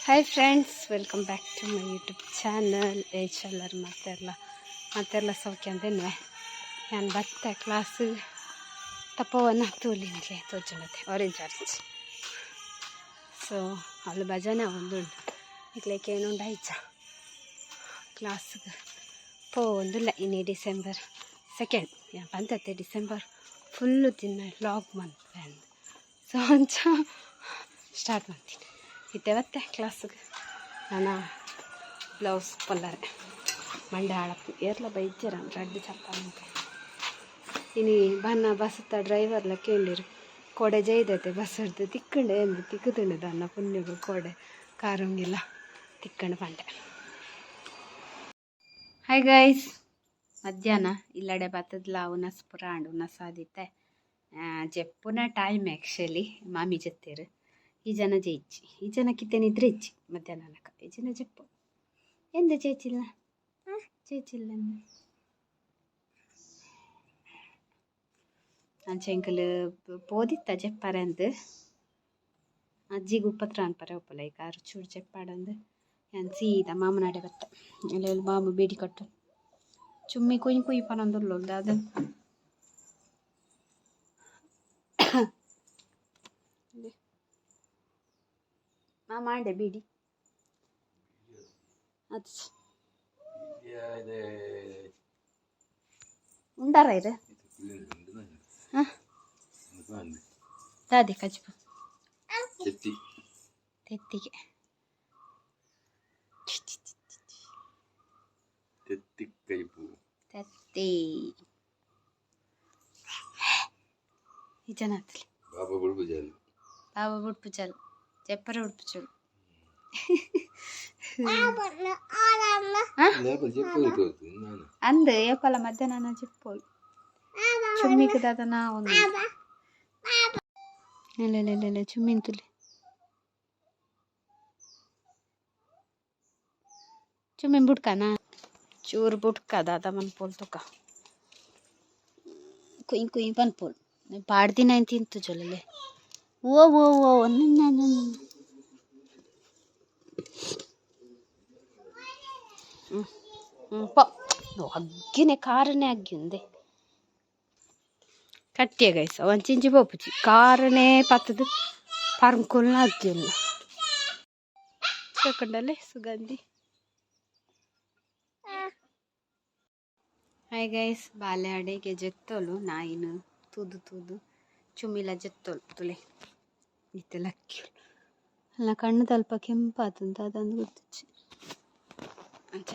Hi friends, welcome back to my YouTube channel. ಏಚಲ್ಲರ್ ಮಾತೆರ್ಲ ಮಾತೆರ್ಲ ಸೌಖ್ಯ ಅಂದೇನ್ವೆ. ನಾನು ಬತ್ತೆ ಕ್ಲಾಸ್ ತಪೋವನ ತೂಲಿಂಗೆ ತೋಜುಂಡತೆ ಆರೆಂಜ್ ಆರೆಂಜ್. ಸೊ ಅಲ್ಲಿ ಭಜನೆ ಒಂದುಂಡು, ಇಕ್ಲೇಕ್ ಏನುಂಡು ಐಚ ಕ್ಲಾಸ್ಗೆ ಪೋವೊಂದುಲ್ಲ. ಇನಿ ಡಿಸೆಂಬರ್ 2 ಪಂತತೆ ಡಿಸೆಂಬರ್ ಫುಲ್ಲು ತಿನ್ನ ವ್ಲಾಗ್ ಮನ್ಪುವೆ. ಸೊ ಅಂಚ ಸ್ಟಾರ್ಟ್ ಮಾಡ್ತೀನಿ. ಇತ್ತೆ ಬತ್ತೆ ಕ್ಲಾಸ್ಗೆ. ನಾನು ಬ್ಲೌಸ್ ಪೊಲ್ಲರೆ ಮಂಡೆ ಹಾಳಪ್ಪು ಏರ್ಲ ಬೈಜರ ರಡ್ಡ್ ಚಪ್ಪ. ಇನಿ ಬನ್ನ ಬಸ್ತ ಡ್ರೈವರ್ಲ ಕೇಂಡಿರು, ಕೋಡೆ ಜೈದತೆ ಬಸ್ ಹಿಡ್ದು ತಿಕ್ಕಂಡೆ ಎಂದು ತಿಕ್ಕುದುಂಡು. ದನ್ನ ಪುಣ್ಯಗು ಕೋಡೆ ಕಾರುಂಗಿಲ್ಲ ತಿಕ್ಕಂಡು ಪಂಡೆ. ಹಾಯ್ ಗೈಸ್, ಮಧ್ಯಾಹ್ನ ಇಲ್ಲಡೆ ಬತ್ತದ್ಲ ಉನಸ್ ಪುರ ಆಂಡ್. ಉನಸ್ ಆದಿತ್ತೆ, ಜೆಪ್ಪುನ ಟೈಮ್ ಆ್ಯಕ್ಚುಲಿ. ಮಾಮಿ ಜೆತ್ತೇರು, ಈ ಜನ ಜಯಿಚ್ಚಿ, ಈ ಜನಕ್ಕಿತ್ತೆ ನಿದ್ರೆ ಇಚ್ಚಿ ಮಧ್ಯಾಹ್ನ. ಈ ಜನ ಜೆಪ್ಪು ಎಂದ ಚೇಚಿಲ್ಲ ಚೇಚಿಲ್ಲ. ಅಂಚ ಎಂಕಲ್ ಪೋದಿತ್ತ ಜೆಪ್ಪರೆಂದ್ ಅಜ್ಜಿಗೆ ಉಪದ್ರ ಅನ್ಪರೆ ಉಪ್ಪುಲ ಈ ಕಾರು ಚೂರು ಜೆಪ್ಪಾಡಂದು. ಯಾನ್ ಸೀದಾ ಮಾಮನಾಡೆ ಬತ್ತೆ. ಅಲ್ಲಿ ಮಾಮ ಬೇಡಿ ಕಟ್ಟು ಚುಮ್ಮಿ ಕುಯ್ ಕುಯ್ ಪನೊಂದುಲ್ಲೊಲ್ ದಾದ. ಮಾಮ ಆಂಡೆ ಬೀಡಿ ಅದು ಉಂಡಾರ ಇರು. ಹಾಂ, ದಾದಿ ಕಜ್ಪು ತೆತ್ತಿಗೆ. ತೆತ್ತಿ ಈ ಜನ ಆತಲಿ. ಬಾಬಾ ಬುಡ್ಪುಜಲ್. ಬಾಬಾ ಬುಡ್ಪುಜಲ್, ಜೆಪ್ಪರ ಬುಡ್ಪುಜಲ್. ಅಂದ್ ಏಪಲ ಮಧ್ಯಾಹ್ನ ಜೆಪ್ಪೋಲು ಚುಮ್ಮಿಗೆ ದಾದನ ಒಂದು ಇಲ್ಲ ಇಲ್ಲ ಇಲ್ಲ ಇಲ್ಲ ಚುಮ್ಮಿನ್ ತುಲಿ ಚುಮ್ಮಿನ್ ಬುಡ್ಕನಾ ಚೂರು ಬುಡ್ಕ ದಾದ ಮನ್ಪೋಲ್ ತುಕ ಕುಯ್ ಕುಯ್ ಪನ್ಪೋಲ್ ಪಾಡ್ದಿನ ತಿಂತು ಜೊಲಲೆ. ಓ ಓ ಓ ನನ್ನ. ಹ್ಞೂ ಹ್ಞೂ ಪ ಅಗ್ಗಿನೇ ಕಾರನೇ ಅಗ್ಗಿ ಕಟ್ಟಿಯ ಗೈಸ್. ಒಂಚಿಂಚಿ ಪೋಪುಜಿ, ಕಾರನೇ ಪತ್ತದು ಪರ್ಂಕುಲ್ನ ಅಗ್ಗಿಲ್ಲ ತಕೊಂಡಲ್ಲೇ ಸುಗಂಧಿ. ಹಾಯ್ ಗೈಸ್, ಬಾಲೆ ಅಡೆಗೆ ಜೆತ್ತೋಲು ನಾಯಿನು ತೂದು ತೂದು ಚುಮ್ಮಿಲ ಜೆತ್ತೋಲು ತುಲೆ ಇತ್ತೆ ಲಕ್ಕಿ ಅಲ್ಲ. ಕಣ್ಣು ತಲ್ಪ ಕೆಂಪಾತಂತ ಅದೊಂದು ಗೊತ್ತುಚ್ಚಿ. ಅಂಚ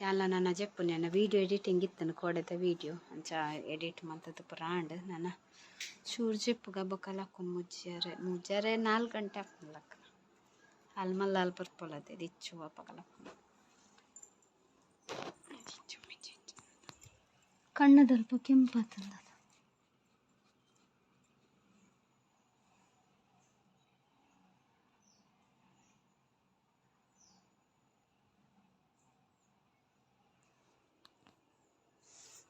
ಯಾಲ ನನ್ನ ಜೆಪ್ಪು ನನ್ನ ವೀಡಿಯೋ ಎಡಿಟಿಂಗ್ ಇತ್ತನು ಕೋಡೆದ ವೀಡಿಯೋ. ಅಂಚ ಎಡಿಟ್ ಮಂತದ್ದು ಪೂರ ಆಂಡ್. ನನ್ನ ಚೂರು ಜೆಪ್ಪುಗ ಬೊಕ್ಕ ಲಕ್ಕೊಂದು ಮುಜ್ಜಾರೆ ಮುಜ್ಜಾರೆ 4 ಗಂಟೆ ಆಪುಂಡು ಲಕ್ಕ. ಅಲ್ ಮಲ್ಲ ಅಲ್ ಬರ್ಪೊಲತೆ ದಿಚ್ಚು ಅಪಗ ಲಕ್ಕುನು. ಕಣ್ಣದಲ್ಪ ಕೆಂಪಾತಂದ.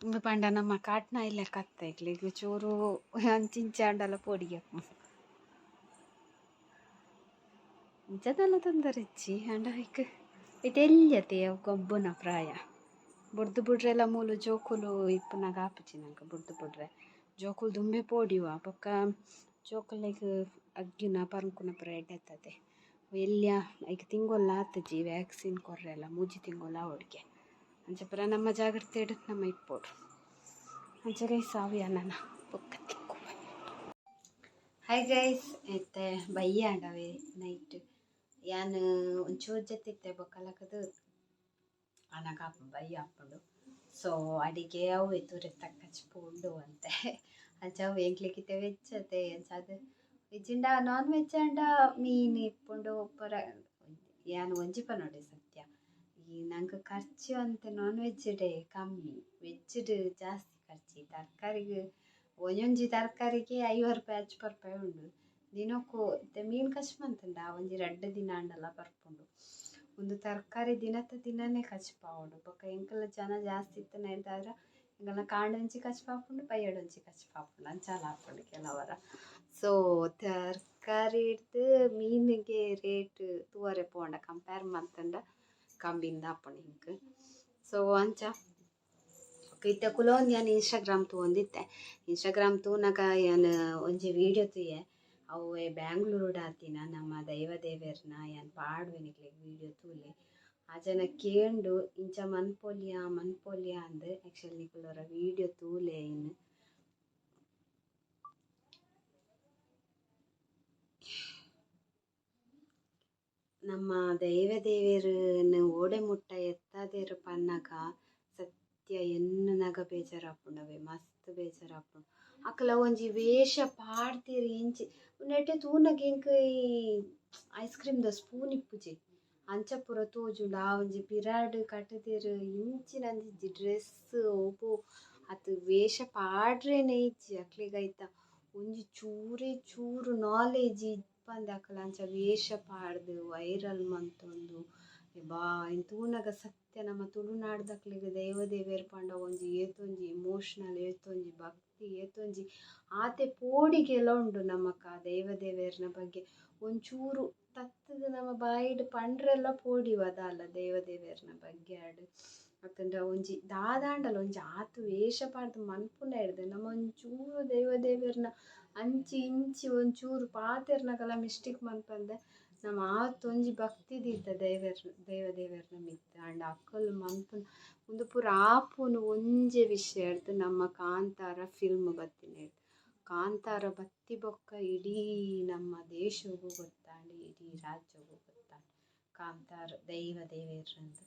ಉಂದು ಪಂಡ ನಮ್ಮ ಕಾಟ್ನ ಇಲ್ಲ ಕತ್ತ ಇಕ್ಲೆಗ್ ಚೂರು ಅಂಚಿಂಚ ಆಂಡಲ ಪೋಡಿಗೆ ಇಂಚದಲ್ಲ ತೊಂದರೆ ಇಜ್ಜಿ. ಆಂಡ ಐಕ್ ಇತ್ತೆ ಎಲ್ಯತೆ ಅವು ಗೊಬ್ಬುನ ಪ್ರಾಯ. ಬುಡ್ದು ಬುಡ್ರೆಲ ಮೂಲು ಜೋಕುಲು ಇಪ್ಪುನಗ ಆಪುಜಿ ನಂಕ್. ಬುಡ್ದು ಬುಡ್ರೆ ಜೋಕುಲು ದುಂಬೆ ಪೋಡಿಯುವ. ಬೊಕ್ಕ ಜೋಕುಲೆಗ್ ಅಗ್ಗಿನ ಪರ್ಂಕುನ ಪೂರ ಎಡ್ಡೆ. ಎಲ್ಯ ಐಕ್ ತಿಂಗೊಲ್ಲ ಆತುಜಿ ವ್ಯಾಕ್ಸಿನ್ ಕೊರ್ರೆಲ, 3 ತಿಂಗೊಲು ಆವೊಡ್ಗೆ. ಅಂಚ ಪೂರ ನಮ್ಮ ಜಾಗ್ರತೆಡ್ ನಮ ಇಪ್ಪೊಡು. ಅಂಚ ಗೈಸ್, ಅವು ನನ ಬೊಕ್ಕ ತಿಕ್ಕುವ. ಹಾಯ್ ಗೈಸ್, ಇತ್ತೆ ಬಯ್ಯ ಆಂಡವೆ ನೈಟ್. ಯಾನ್ ಒಂಚೂರು ಜೆತ್ತಿತ್ತೆ, ಬೊಕ್ಕ ಲಕ್ಕುದು ಆನಗ ಬಯ್ಯ ಆಪುಂಡು. ಸೊ ಅಡಿಗೆ ಅವುವೆ ತುರೆತ ಕಜ್ಪು ಉಂಡು ಅಂತೆ. ಅಂಚ ಅವು ಎಂಕ್ಲೆಗ್ ಇತ್ತೆ ವೆಜ್ ಅತೆ. ಅಂಚಾದ್ ಇಜ್ಜಿಂಡ ನಾನ್ ವೆಜ್ ಆಂಡ ಮೀನ್ ಇಪ್ಪುಂಡು ಪೂರ. ಯಾನ್ ಒಂಜಿ ಪನೊಡೆ ಸತ್ಯ, ಈ ನಂಕ್ ಖರ್ಚು ಅಂತೆ ನಾನ್ ವೆಜ್ ಡೇ ಕಮ್ಮಿ, ವೆಜ್ ಜಾಸ್ತಿ ಖರ್ಚಿ. ತರಕಾರಿಗೆ ಒಂಜೊಂಜಿ ತರಕಾರಿಗೆ 50 ರೂಪಾಯಿ 50 ರೂಪಾಯಿ ಉಂಡು ದಿನಕ್ಕು. ಇತ್ತೆ ಮೀನು ಕಜ್ಪು ಮಂತುಂಡ ಒಂಜಿ 2 ದಿನ ಆಂಡಲ ಬರ್ಪುಂಡು. ಉಂದು ತರಕಾರಿ ದಿನತ ದಿನನೇ ಕಜ್ಪಾವೊಡು. ಬೊಕ್ಕ ಎಂಕಲ್ನ ಜನ ಜಾಸ್ತಿ ಇತ್ತಿನೈದಾದ್ರ ಎಂಕಲ್ನ ಕಾಂಡೆ ಒಂಜಿ ಕಜ್ಪಾಪುಂಡು, ಬಯ್ಯಡ್ ಒಂಜಿ ಕಜ್ಪಾಪುಂಡು, ಅಂಚಾಲ ಆಪುಂಡು ಕೆಲವರ. ಸೊ ತರಕಾರಿಡ್ದು ಮೀನಿಗೆ ರೇಟ್. ಮನ್ಪರೆ ಪೋಂಡ ಕಂಪೇರ್ ಮಂತಂಡ ಕಂಬಿಂದ ಆಪುಂಡು ಇಂಕ್. ಸೊ ಅಂಚ ಇತ್ತೆ ಕುಲೊಂದು ಯಾನ್ ಇನ್ಸ್ಟಾಗ್ರಾಮ್ ತೂವೊಂದಿತ್ತೆ. ಇನ್ಸ್ಟಾಗ್ರಾಮ್ ತೂನಗ ಯಾನ್ ಒಂಜಿ ವೀಡಿಯೋ ತೂಯೆ. ಅವು ಬ್ಯಾಂಗ್ಳೂರುಡು ಆತಿನ ನಮ್ಮ ದೈವ ದೇವೆರ್ನ ಯಾನ್ ಪಾಡುವೆ ನಿಕ್ಲೆಗ್ ವೀಡಿಯೋ ತೂಲೆ. ಆ ಜನ ಕೇಂಡು ಇಂಚ ಮನ್ಪೊಲಿಯಾ ಮನ್ಪೊಲಿಯಾ ಅಂದ್. ಆಕ್ಚುಲಿ ನಿಕುಲೊರ ವೀಡಿಯೋ ತೂಲೆ ಇನ್. ನಮ್ಮ ದೈವ ದೇವೆರ್ನ್ ಓಡೆ ಮುಟ್ಟ ಎತ್ತಾದೆರ್ ಪನ್ನಗ ಸತ್ಯ ಎನ್ನುನಗ ಬೇಜಾರಾಪುಂಡವೆ, ಮಸ್ತ್ ಬೇಜಾರಾಪುಂಡು. ಅಕಲ ಒಂಜಿ ವೇಷ ಪಾಡ್ದೆರ್ ಎಂಚಿ ನೆಟೆ ತೂನಗ ಎಂಕ್ ಈ ಐಸ್ ಕ್ರೀಮ್ ದ ಸ್ಪೂನ್ ಇಪ್ಪುಜಿ ಅಂಚ ಪೂರ ತೋಜುಂಡು. ಆ ಒಂಜಿ ಪಿರಾಡ್ ಕಟುದೆರ್ ಇಂಚಿನಂದಿಜ್ಜಿ ಡ್ರೆಸ್ ಒವು ಅತ್ ವೇಷ ಪಾಡ್ರೆನೆ ಇಜ್ಜಿ ಅಕ್ಲೆಗ್. ಐತ ಒಂಜಿ ಚೂರೇ ಚೂರು ನಾಲೆಜ್ ಇಪ್ಪಂದೆ ಅಕಲ್ ಅಂಚ ವೇಷ ಪಾಡ್ದ್ ವೈರಲ್ ಮಂತೊಂದು ಬಾ. ಐನ್ ತೂನಗ ಸತ್ಯ ನಮ್ಮ ತುಳುನಾಡ್ದಕ್ಲೆಗ್ ದೈವ ದೇವೆರ್ ಪಂಡ ಒಂಜಿ ಏತೊಂಜಿ ಎಮೋಷನಲ್, ಏತೊಂಜಿ ಭಕ್ತಿ, ಏತೊಂಜಿ ಆತೆ ಪೋಡಿಗೆಲ ಉಂಡು ನಮಕ್. ಆ ದೈವ ದೇವೆರ್ನ ಬಗ್ಗೆ ಒಂಚೂರು ತತ್ತುದು ನಮ್ಮ ಬಾಯಿಡ್ ಪಂಡ್ರೆಲ ಪೋಡಿವ ದಾಲ ದೈವ ದೇವೆರ್ನ ಬಗ್ಗೆ ಆಡ್ ಅತ್ತಂಡ ಒಂಜಿ ದಾದಾಂಡಲ ಒಂಜಿ ಆತ್ ವೇಷ ಪಾಡ್ದ್ ಮನ್ಪುನ ಇಡ್ದ್ ನಮ ಒಂಚೂರು ದೈವ ದೇವೆರ್ನ ಅಂಚಿ ಇಂಚಿ ಒಂಚೂರು ಪಾತೆರ್ನಗಲ ಮಿಸ್ಟೇಕ್ ಮನ್ಪಂದೆ ನಮ ಆತೊಂಜಿ ಭಕ್ತಿ ದೀತ ದೈವ ದೇವೆರ್ನ ಮಿತ್ತ್. ಆಂಡ ಅಕುಲು ಮನ್ಪುನ ಉಂದು ಪೂರ ಆಪುನು ಒಂಜೆ ವಿಷಯರ್ದ್, ನಮ್ಮ ಕಾಂತಾರ ಫಿಲ್ಮ್ ಬತ್ತಿನೆರ್ದ್. ಕಾಂತಾರ ಬತ್ತಿ ಬೊಕ್ಕ ಇಡೀ ನಮ್ಮ ದೇಶೊಗು ಗೊತ್ತಾಂಡ್, ಇಡೀ ರಾಜ್ಯೊಗು ಗೊತ್ತಾಂಡ್ ಕಾಂತಾರ ದೈವ ದೇವೆರ್ಂದ್.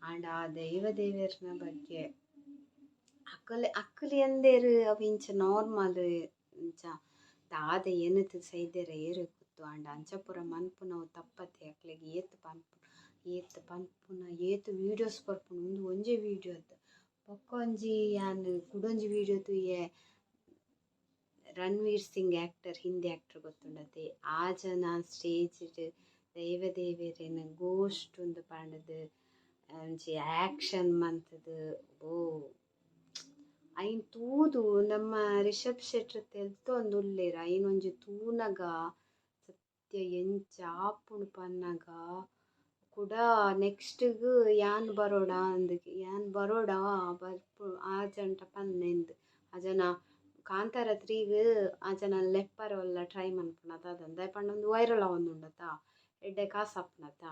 ಆಂಡ ಆ ದೈವ ದೇವೆರ್ನ ಬಗ್ಗೆ ಅಕುಲು ಅಕುಲು ಎಂದೆರ್ ಅವು ಇಂಚ ನಾರ್ಮಲ್ ಇಂಚ ದಾದ ಎನ್ನುದು ಸೈದೆರ ಏರೆಗ್ ಗೊತ್ತು. ಆಂಡ ಅಂಚ ಪೂರ ಮನ್ಪುನವು ತಪ್ಪತೆ. ಅಕ್ಲೆಗ್ ಏತ್ ಪನ್ಪು ಏತ್ ಪನ್ಪುನ ಏತ್ ವೀಡಿಯೋಸ್ ಬರ್ಪುಂಡು. ಉಂದು ಒಂಜೆ ವೀಡಿಯೋ ಅತ್ತ್. ಬೊಕ್ಕ ಒಂಜಿ ಯಾನ್ ಕುಡೊಂಜಿ ವೀಡಿಯೋ ತೂಯೆ. ರಣವೀರ್ ಸಿಂಗ್ ಆ್ಯಕ್ಟರ್, ಹಿಂದಿ ಆ್ಯಕ್ಟರ್ ಗೊತ್ತುಂಡತೆ, ಆ ಜನ ಸ್ಟೇಜ್ ದೈವ ದೇವೆರೆನ್ ಗೋಸ್ಟ್ ಉಂದು ಪಂಡುದು ಒಂಜಿ ಆ್ಯಕ್ಷನ್ ಮಂತುದು. ಓ ಐನ್ ತೂದು ನಮ್ಮ ರಿಷಬ್ ಶೆಟ್ರ್ ತೆಲ್ತೊಂದುಲ್ಲೆರ್. ಐನ್ ಒಂಜಿ ತೂನಗ ಸತ್ಯ ಎಂಚ ಆಪುಂಡು ಪನ್ನಗ ಕುಡ ನೆಕ್ಸ್ಟ್ ಗ್ ಯಾನ್ ಬರೋಡಾ ಅಂದ್, ಯಾನ್ ಬರೋಡಾ ಬರ್ಪು ಆ ಜಂಟ ಪನ್ನೆ ಇಂದ್. ಆ ಜನ ಕಾಂತಾರ 3ಗ್ ಆ ಜನ ಲೆಪ್ಪರೆ ಒಲ್ಲ ಟ್ರೈ ಮನ್ಪುನ ದಾದ ದಾಯೆ ಪಂಡ ಉಂದು ವೈರಲ್ ಆವೊಂದುಂಡತ, ಎಡ್ಡೆ ಕಾಸು ಆಪುಂಡತ.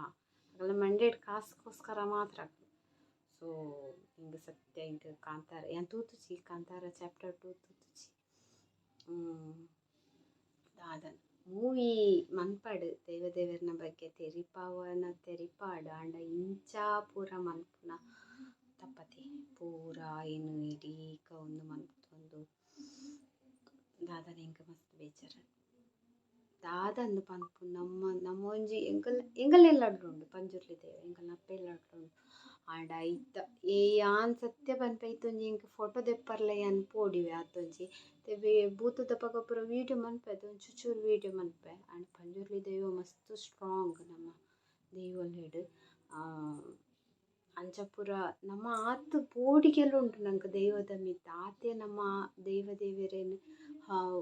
ಅಕಲ್ನ ಮಂಡೆಡ್ ಕಾಸ್ಗೋಸ್ಕರ ಮಾತ್ರ. ಸೊ ಇಂಕ್ ಸತ್ಯ ಇಂಕ್ ಕಾಂತಾರ ಯಾನ್ ತೂತುಜಿ, ಕಾಂತಾರ ಚಾಪ್ಟರ್ 2 ತೂತುಜಿ. ದಾದನ ಮೂವಿ ಮನ್ಪಡ್, ದೈವ ದೇವೆರ್ನ ಬಗ್ಗೆ ತೆರಿಪಾವನ ತೆರಿಪಾಡ್. ಆಂಡ ಇಂಚ ಪೂರ ಮನ್ಪುನ ತಪ್ಪತೆ. ಪೂರ ಐನ್ ಇಡೀಕ ಉಂದು ಮನ್ತೊಂದು ದಾದನ ಎಂಕ್ ಮಸ್ತ್ ಬೇಜಾರ್. ದಾದಂದ್ ಪನ್ಪು ನಮ್ಮ ನಮ್ಮ ಒಂಜಿ ಎಂಕಲ್ ಎಂಕಲ್ನ ಇಲ್ಲಡ್ಲ ಉಂಡು ಪಂಜುರ್ಲಿ ದೈವ, ಎಂಕಲ್ನ ಅಪ್ಪೆ ಇಲ್ಲಡ್ಲ ಉಂಡು. ಆಂಡ ಐತ ಏ ಯಾನ್ ಸತ್ಯ ಪನ್ಪೆ, ಐತೊಂಜಿ ಎಂಕ್ ಫೋಟೋ ದೆಪ್ಪರ್ಲ ಯಾನ್ ಪೋಡಿವೆ ಆತೊಂಜಿ ಭೂತದಪಗ ಪೂರ ವೀಡಿಯೋ ಮನ್ಪೆ, ಅದು ಒಂಚೂರು ಚೂರು ವೀಡಿಯೋ ಮನ್ಪೆ. ಆಂಡ ಪಂಜುರ್ಲಿ ದೈವ ಮಸ್ತ್ ಸ್ಟ್ರಾಂಗ್ ನಮ್ಮ ದೈವೊಲೆಡ್. ಅಂಚ ಪೂರ ನಮ್ಮ ಆತ್ ಪೋಡಿಗೆಲ ಉಂಡು ನಂಕ್ ದೈವದ ಮಿತ್ತ್. ಆತೆ ನಮ್ಮ ದೈವ ದೇವೆರೆನ್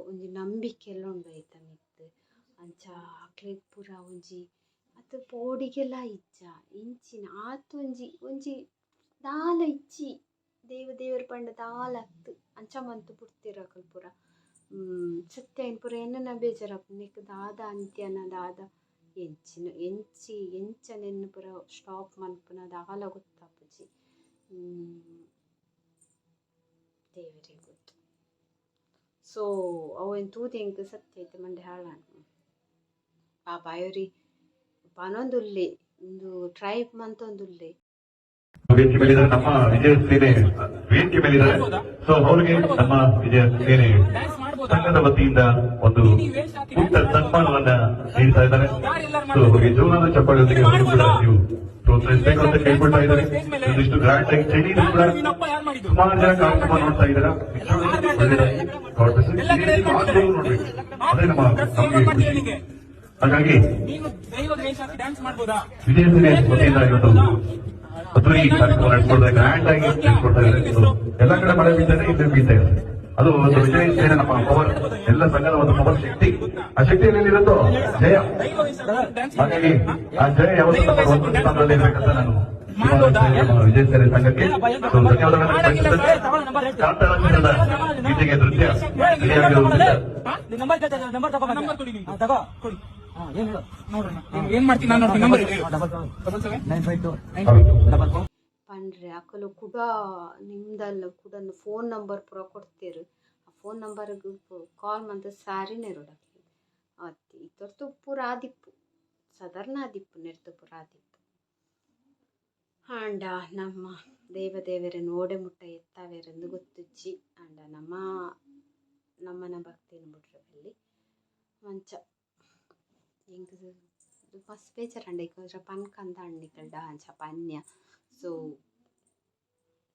ಒಂಜಿ ನಂಬಿಕೆಲ ಉಂಡು ಐತ ಮಿತ್ತ್. ಅಂಚ ಅಕ್ಲೆಗ್ ಪೂರ ಒಂಜಿ ಅತ್ ಪೋಡಿಗೆಲ ಇಜ್ಜ ಇಂಚಿನ ಆತೊಂಜಿ ಒಂಜಿ ದಾಲ ಇಜ್ಜಿ. ದೈವ ದೇವೆರ್ ಪಂಡ ದಾಲ ಅತ್ತ್ ಅಂಚ ಮಂತ್ ಬುಡ್ತೆರ್ ಅಕುಲು ಪೂರ. ಸತ್ಯ ಐನ್ ಪೂರ ಎನ್ನುನ ಬೇಜಾರಾಪುಂಡು. ನೆಕ್ಕ್ ದಾದ ಅಂತ್ಯನ ದಾದ ಎಂಚಿನ ಎಂಚಿ ಎಂಚ ನೆನ್ನ್ ಪೂರ ಸ್ಟಾಪ್ ಮನ್ಪುನ ದಾಲ ಗೊತ್ತಾಪುಜಿ. ದೇವೆರೆಗ್ ಗೊತ್ತು. ಸೊ ಅವೆನ್ ತೂದು ಎಂಕ್ ಸತ್ಯ ಇತ್ತೆ ಮಂಡೆ ಹಾಳಾಂಡ್. ಪಾಪ ಆಯೊರಿ ಪನೊಂದುಲ್ಲೆ, ಉಂದು ಟ್ರೈ ಮಂತೊಂದುಲ್ಲೆ. ವೇದಿಕೆ ಮೇಲಿದ್ದಾರೆ, ನಮ್ಮ ವಿಜಯ ಸೇನೆ ವೇದಿಕೆ ಮೇಲಿದ್ದಾರೆ. ಸೊ ಅವರಿಗೆ ನಮ್ಮ ವಿಜಯ ಸೇನೆ ಸಂಘದ ವತಿಯಿಂದ ಒಂದು ಪುಟ್ಟ ಸನ್ಮಾನವನ್ನ ನೀಡ್ತಾ ಇದ್ದಾರೆ. ಸೊ ಅವರಿಗೆ ಜೋರಾದ ಚಪ್ಪಾಳೆಯೊಂದಿಗೆ ಅವರು ಕೂಡ ನೀವು ಪ್ರೋತ್ಸಾಹಿಸಬೇಕು ಅಂತ ಕೇಳ್ಕೊಳ್ತಾ ಇದ್ದಾರೆ. ಒಂದಿಷ್ಟು ಗ್ರ್ಯಾಂಡ್ ಆಗಿ ಚಳಿ ಕೂಡ. ಸುಮಾರು ಜನ ಕಾರ್ಯಕ್ರಮ ನೋಡ್ತಾ ಇದ್ದೀರಾ. ನಿಜವಾಗ್ಲೂ ಒಳ್ಳೆಯದಾಗಿ. God bless. ನೋಡ್ಬೇಕು, ಅದೇ ನಮಗೆ ಖುಷಿ. ಹಾಗಾಗಿ ನೀನು ದೈವದ ವೇಷ ಹಾಕಿ ಡ್ಯಾನ್ಸ್ ಮಾಡ್ಬೋದಾ? ವಿಜಯ ಸೇನೆ ವತಿಯಿಂದ ಇವತ್ತು ಅದ್ದೂರಿ ಕಾರ್ಯಕ್ರಮ ನಡೆಸ್ಕೊಡ್ತಾರೆ, ಗ್ರ್ಯಾಂಡ್ ಆಗಿ ನಡೆಸ್ಕೊಡ್ತಾ ಇದ್ದಾರೆ. So, ಎಲ್ಲ ಕಡೆ ಮಳೆ ಬೀಳ್ತಾ ಇದೆ, ಇಲ್ಲಿ ಬೀಳ್ತಾ ಇದೆ. ಅದು ಒಂದು ವಿಜಯ ಸೇನೆ, ನಮ್ಮ ಪವರ್, ಎಲ್ಲ ಸಂಘದ ಒಂದು ಪವರ್, ಶಕ್ತಿ. ಆ ಶಕ್ತಿಯಲ್ಲಿ ಎಲ್ಲಿರುತ್ತೋ ಜಯ. ಡ್ಯಾನ್ಸ್. ಹಾಗಾಗಿ ಆ ಜಯ ಯಾವತ್ತೂ ನಮ್ಮ ಒಂದು ಸ್ಥಾನದಲ್ಲಿ ಇರಬೇಕಂತ ನಾನು ನಮ್ಮ ವಿಜಯ ಸೇನೆ ಸಂಘಕ್ಕೆ ಸೊ ಧನ್ಯವಾದಗಳನ್ನು ಬಯಸುತ್ತೇನೆ. ಕಾಂತಾರ ಚಿತ್ರದ ಗೀತೆಗೆ ನೃತ್ಯ ರೆಡಿಯಾಗಿರುವುದರಿಂದ ನಂಬರ್ ಕೇಳ್ತಾ, ನಂಬರ್ ತಗೋ. ನಂಬರ್ ಕೊಡಿ ನೀವು. ತಗೋ. ಕೊಡಿ. ಹಾ, ಏನ್ ಹೇಳು? ನೋಡೋಣ, ಏನ್ ಮಾಡ್ತೀನಿ ನಾನು ನೋಡ್ತೀನಿ. ನಂಬರ್ ಹೇಳು. 77 77. 952 ಹೌದು. 44. ಪಂಡ್ರೆ ಅಕುಲು ಕುಡ ನಿಮ್ದಲ್ಲ ಕುಡ ಫೋನ್ ನಂಬರ್ ಪೂರ ಕೊಡ್ತೀರು. ಆ ಫೋನ್ ನಂಬರ್ಗ್ ಕಾಲ್ ಮಂತ್ ಸಾರಿನೇ ರೋಡಕ್ಲಿ ಅತ್ತಿ ಇತ್ತೊರ್ತು ಪೂರ ಆದಿಪ್ಪು, ಸಾಧಾರಣ ಆದಿಪ್ಪು, ನೆಡ್ತು ಪೂರ ಆದಿಪ್ಪು. ಆಂಡ ನಮ್ಮ ದೇವ ದೇವರನ್ನು ಓಡೆ ಮುಟ್ಟ ಎತ್ತಾವೆರೆಂದು ಗೊತ್ತುಜ್ಜಿ. ಆಂಡ ನಮ್ಮ ನಮ್ಮನ ಭಕ್ತಿನ ಬುಡ್ರೆ ಬಲ್ಲಿ ಮಂಚ. ಎಂಕ್ ಮಸ್ತ್ ಬೇಜಾರಾಂಡ್. ಇಕ್ಕ ಪನ್ಕಂದ ಅಂಡ್ ಅಂಚ ಪನ್ಯ. ಸೊ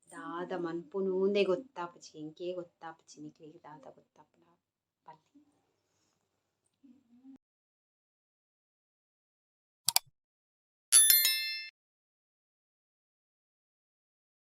ದಾದ ಮನ್ಪುನು ಉಂದೇ ಗೊತ್ತಾಪುಜಿ, ಎಂಕೇ ಗೊತ್ತಾಪುಜಿ, ನಿಕ್ಲೆಗ್ ದಾದ ಗೊತ್ತಾಪುನ.